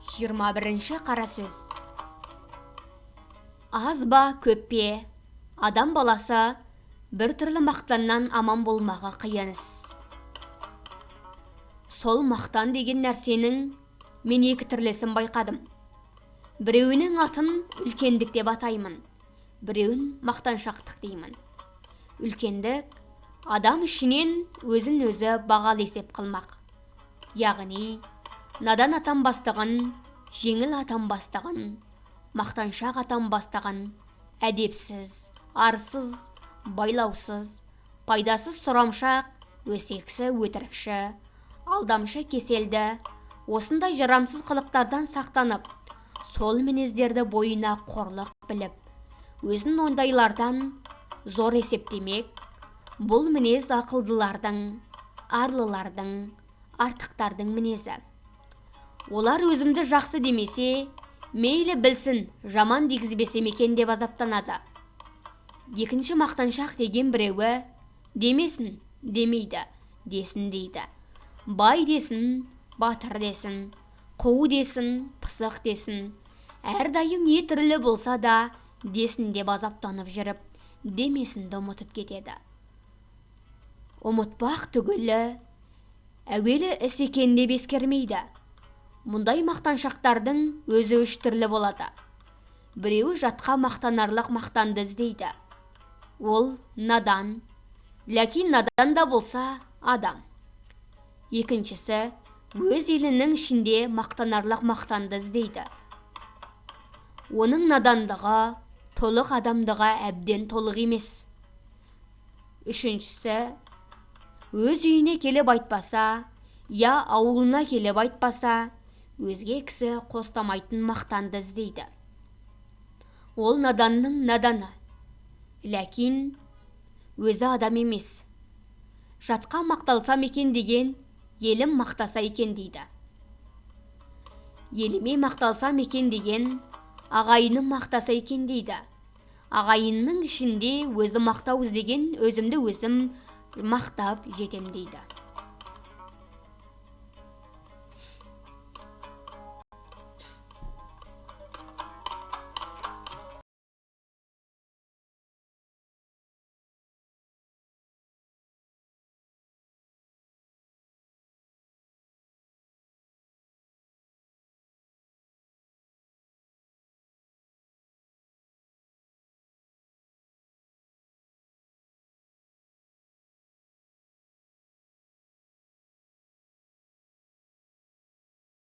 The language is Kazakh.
21-ші қара сөз. Аз ба, көп пе, адам баласы бір түрлі мақтаннан аман болмағы қиын іс. Сол мақтан деген нәрсенің мен екі түрлісін байқадым. Біреуінің атын үлкендік деп атаймын, біреуін мақтаншақтық деймін. Үлкендік адам ішінен өзін өзі бағалы есеп қылмақ. Яғни, надан атанбастығын, жеңіл атанбастығын, мақтаншақ атанбастығын, әдепсіз, арсыз, байлаусыз, пайдасыз сұрамшақ, өсекші, өтірікші, алдамшы кеселді, осындай жарамсыз қылықтардан сақтанып, сол мінездерді бойына қорлық біліп, өзін ондайлардан зор есептемек, бұл мінез ақылдылардың, арлылардың, артықтардың мінезі. Олар өзімді жақсы демесе, мейлі білсін, жаман дегізбесем екен деп азаптанады. Екінші мақтаншақ деген біреуі демесін, демейді, десін дейді. Бай десін, батыр десін, қу десін, пысық десін, әрдайым не түрлі болса да десін деп азаптанып жүріп, демесінді ұмытып кетеді. Ұмытпақ түгілі, әуелі іс екен деп ескермейді. Мұндай мақтаншақтардың өзі үш түрлі болады. Біреуі жатқа мақтанарлық мақтанды іздейді. Ол надан, ләкин надан да болса адам. Екіншісі өз елінің ішінде мақтанарлық мақтанды іздейді. Оның надандығы толық адамдығы әбден толық емес. Үшіншісі өз үйіне келіп айтпаса, я ауылына келіп айтпаса, өзге кісі қостамайтын мақтанды іздейді. Ол наданның наданы, ләкин өзі адам емес. Жатқа мақталсам екен деген, елім мақтаса екен дейді. Еліме мақталсам екен деген, ағайыным мақтаса екен дейді. Ағайынның ішінде өзі мақтау іздеген, өзімді өзім мақтап жетем дейді.